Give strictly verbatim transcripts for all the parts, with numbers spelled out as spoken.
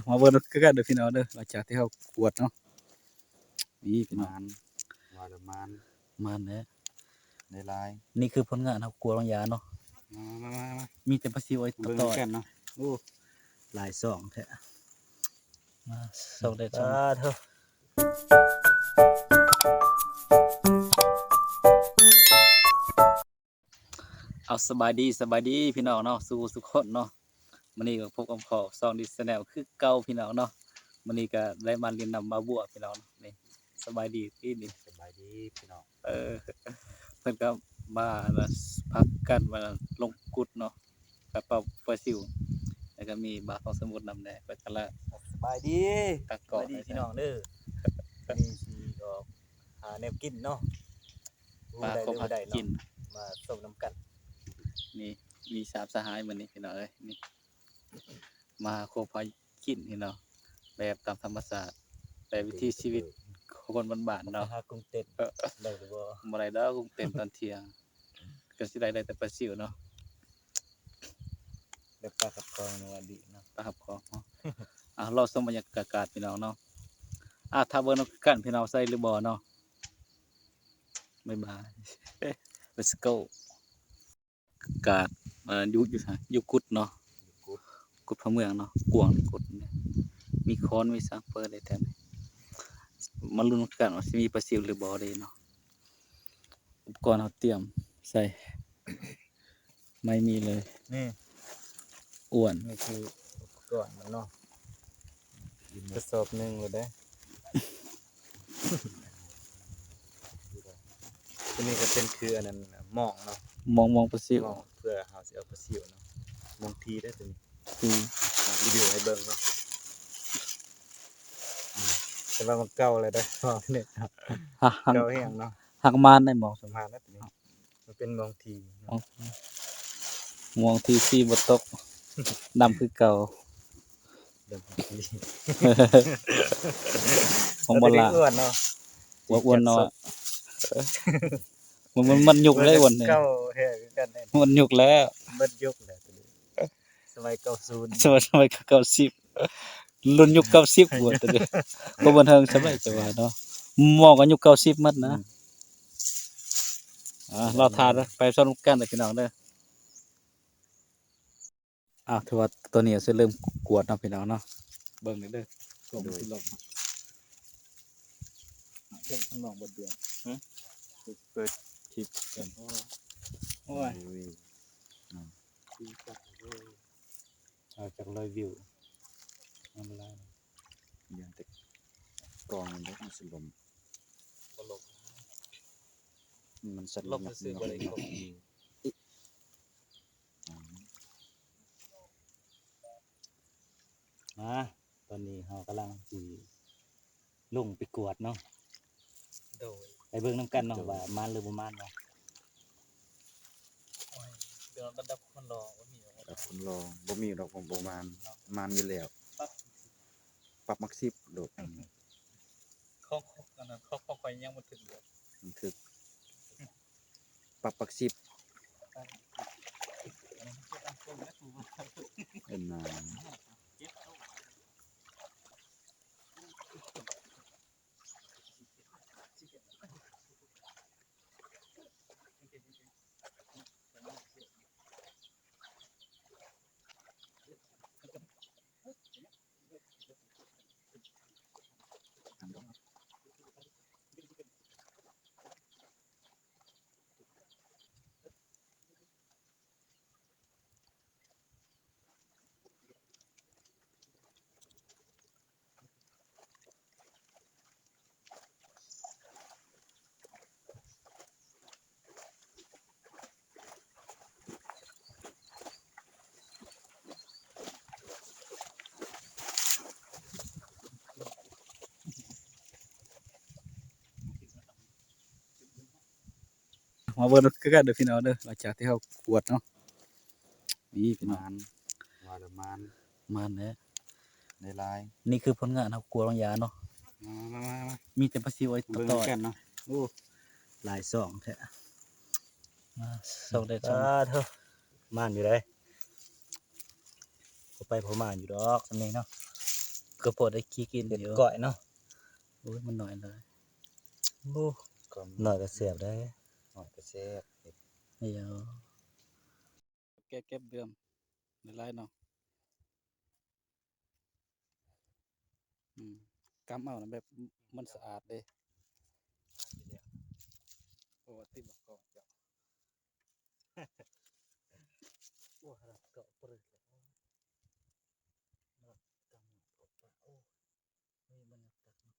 มาเบิ่งคือกันเด้อพี่น้องเด้อ หลังจากที่เฮากวดเนาะ นี่พี่น้อง หมาน ว่าแล้วหมาน หมานแหละ หลายๆ นี่คือผลงานเฮากวดบางอย่างเนาะ มา มา มา มา มีแต่ปลาซิวไอ้ เบิ่ง ต่อย กันเนาะ โอ้ หลายซองแท้ มา ซองได้ซอง สาธุ เอา สบายดี สบายดีพี่น้องเนาะ สู่สู่คนเนาะ มื้อนี้ก็พบกับพ่อซองดีแชนแนลคือเก่าพี่น้องเนาะ มื้อนี้ก็ได้มาเล่นน้ำบ่าบัวพี่น้องเนาะ นี่ สบายดีพี่นี่ สบายดีพี่น้อง เออ เพิ่นก็มานะ พากันมาลงกุดเนาะ กับปลา ปลาซิว แล้วก็มีบ่าวทองสมุทรนำแหน่ เพิ่นก็ละ สบายดี ตะกร้อ สบายดีพี่น้องเด้อ นี่สิออกหาแนวกินเนาะ ปลา ได้หรือบ่ได้เนาะ คบหากิน มาส้มน้ำกัน นี่ มีสามสหายมื้อนี้พี่น้องเอ้ย นี่ มาคบหากินพี่น้อง แบบตามธรรมชาติ แบบวิถีชีวิตคนบ้านๆเนาะ หากุ้งเต้น เออ ได้หรือบ่ บ่ได้ดอกกุ้งเต้นตอนเที่ยง ก็สิได้ ได้แต่ปลาซิวเนาะ ได้ปลากับกองเนาะ ดีเนาะ ปลากับกองเนาะ อ่ะ รอชมบรรยากาศพี่น้องเนาะ อ่ะ ถ้าเบิ่งนำกันพี่น้อง ใส่หรือบ่เนาะ บ๊ายบาย Let's go อากาศ เอ่อ อยู่ อยู่ไส อยู่กุดเนาะ กุด กุดพระเมืองเนาะ กว้างกุดเนี่ย มีค้อน มีสัง เปิดได้แต่ มาลุ้นกันว่าสิมีปลาซิวหรือบ่เด้เนาะ อุปกรณ์เฮาเตรียมใส่ ไม่มีเลย นี่ อ้วน นี่คืออุปกรณ์มันเนาะ กระสอบหนึ่งเลยเด้ ตัวนี้ก็เป็นคืออันนั้นน่ะ หม่องเนาะ หม่อง หม่องปลาซิว หม่องเพื่อเฮาสิเอาปลาซิวเนาะ หม่องทีได้ตัวนี้ อืม อ่ะ วิดีโอให้เบิ่งเนาะ อืม แต่ว่ามันเก่าเลยเด้อ เนี่ย ฮะ หัก เก่าแฮงเนาะ หักมานได้หม่อง สมานแล้วตัวนี้ มันเป็นหม่องทีเนาะ อ๋อ หม่องที สีบ่ตก ดำคือเก่า ดำคือที ของโบราณ ตัวนี้อ้วนเนาะ บ่อ้วนน้อย มัน มัน มันยุคเลยอ้วนเนี่ย เก่าแท้คือกันเนี่ย มันยุคแล้ว มันยุคแล้วตัวนี้ สมัยเก้าศูนย์ สมัย สมัยเก้าสิบ รุ่นยุคเก้าสิบ อ้วนตัวนี้ บ่บันเทิงสมัยจะว่าเนาะ หม่องก็ยุคเก้าสิบหมดนะ อืม อ่า รอทานนะ ไปซ้อมกันเด้อพี่น้องเด้อ อ่า ถือว่าตอนนี้สิเริ่มกวดเนาะพี่น้องเนาะ เบิ่งเด้อ กล่อง โดย สิลง เบิ่งข้างนอกบ่เดือด ฮะ เปิดคลิปกัน โอ้ย โอ้ย อืม ดีจังเลย เอาจากร้อยวิว ทำอะไร ยังแต่กองมันบ่มันสิลม บ่ลม มันสั่น ลมซื่อๆ งับ บ่ได้ งับ กด อ่า ตอนนี้เฮากำลังสิลงไปกวดเนาะ โดย ไปเบิ่งนำกันเนาะ โดย ว่าหมานหรือบ่หมานเนาะ โอ้ย เดี๋ยวระดับคนรอบ่มีหรอก ระดับคนรอบ่มีดอก บ่ บ่หมาน เนาะ หมานอยู่แล้ว ปั๊บ ปั๊บหลักสิบโลด ของ ของ อันนั้น ของ ของข้อยยังบ่ถึงเลย มันถึก ปั๊บหลักสิบ เห็นนะ มาเบิ่งคือกันเด้อพี่น้องเด้อ หลังจากที่เฮากวดเนาะ นี่พี่น้อง หมาน ว่าแล้วหมาน หมานแหละ หลายๆ นี่คือผลงานเฮากวดบางอย่างเนาะ มา มา มา มา มีแต่ปลาซิวไอ้ เบิ่ง ต่อย กันเนาะ โอ้ หลายซองแท้ มา ซองได้ซอง สาธุ หมานอยู่เด้ บ่ไปบ่หมานอยู่ดอก อันนี้เนาะ ก็พอได้ขี้กิน เห็ด อยู่ ก้อยเนาะ โอ้ย มันน้อยหลาย โอ้ ก็ น้อยก็แซ่บได้ น้อยก็แซ่บ เดี๋ยว แกะเก็บเดือม หลายๆเนาะ อืม กำเอานะ แบบมันสะอาดเด้ โอ้ ติดบักกอกจ้ะ โอ้ หาเกาะปรึกเลย หาเกาะปรึก โอ้ นี่มันตัดเนาะ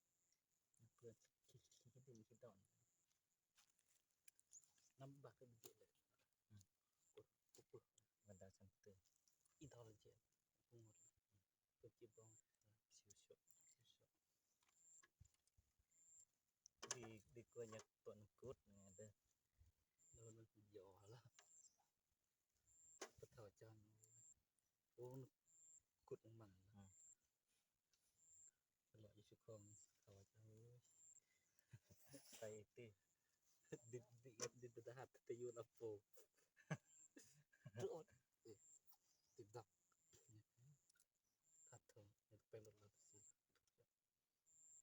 เพื่อนขี้ ขี้ ขี้ดินขี้ดอน น้ำบักก็เยอะเลย อืม ปุ๊บ ปุ๊บ ปุ๊บ มันได้ชั้นเตือน อีทอลเจน ปุ๊บ ปุ๊บ ปุ๊บ ปุ๊บ ดี ดีกว่าอยากปนกุดนะเด้อ โดนมันหยอละ ปะเถาจัง โอ้ กุดมัน อืม ตลอดอยู่ชุกคอง เขาว่าจะ เฮ้ย ไปติ ดิด ดิด ดิด ดิด หัด ตะยูนอัปโป โอ๊ย เอ๊ะ ติดดับ หัด โทร ไปรถเราสิ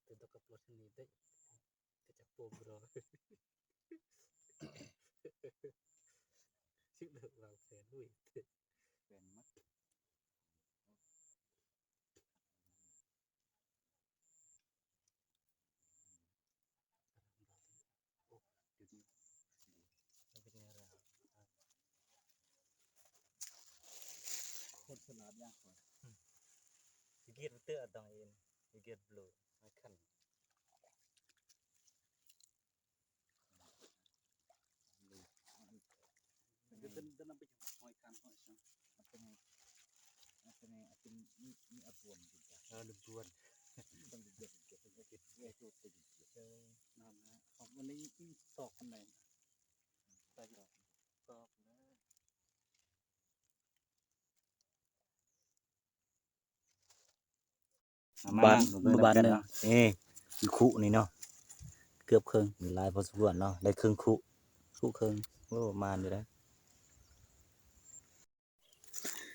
ติดดับกับรถคันนี้ได้ จะจับโปมรอ ซึ่งเลิกวางแผนด้วย เป็นมัด คนสลาดยากกว่า อืม สิเกียดเตื้อต้องเอ็น สิเกียดบลู ไม่ขั้น เดี๋ยวเดิน เดินนำไปหอยคันหอยซัง มันเป็นไง มันเป็นไง มันเป็นมี มีอาบวนอยู่จ้ะ เออ ลูกบวน ต้องเดือดเดือดเดือดเดือดเดือด เออ นั่นนะ ของวันนี้อีกตอกอันไหน ไปตอก ตอกนะ บ้าน มา บ้านหนึ่ง นี่ อีคุนี่เนาะ เกือบครึ่ง มีหลายพอสมควรเนาะ ได้ครึ่งคุ คุครึ่ง โอ้ มานอยู่ได้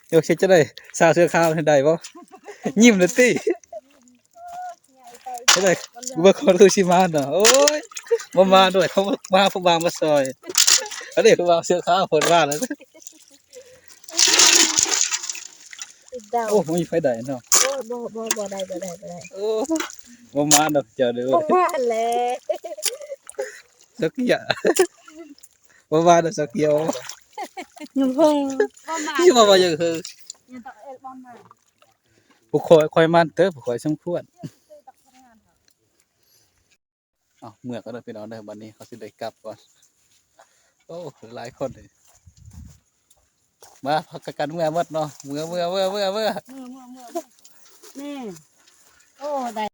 เดี๋ยวเช็ดจะได้ สาวเสื้อขาวให้ได้บ่ ยิ้มเลยติ จะได้ อุปกรณ์คือสิมาเนาะ โอ้ย บ่มาด้วย เขามาผู้บ่าวมาซอย เขาเรียกผู้บ่าวเสื้อขาวเพิ่นว่าแล้ว ติดดาว โอ้ บ่มีไผได้เนาะ โอ้ บ่ บ่ บ่ได้ บ่ได้ บ่ได้ โอ้ บ่มาดอกเจ้าเด้อ บ่มาแหละ สักอย่าง บ่มาดอกสักเดียว หนุ่มพงษ์ บ่มา นี่บ่มาอย่างเฮอ ยังต้องเอิ้นบ่มา ผู้คอย คอยมันเด้อ ผู้คอยสมควร เอา เมือก่อนเด้อพี่น้องเด้อ บัดนี้เขาสิได้กลับก่อน โอ้ หลายคนเลย มา พากันเมือหมดเนาะ เมือ เมือ เมือ เมือ เมือ เมือ เมือ เมือ นี่ โอ้ ได้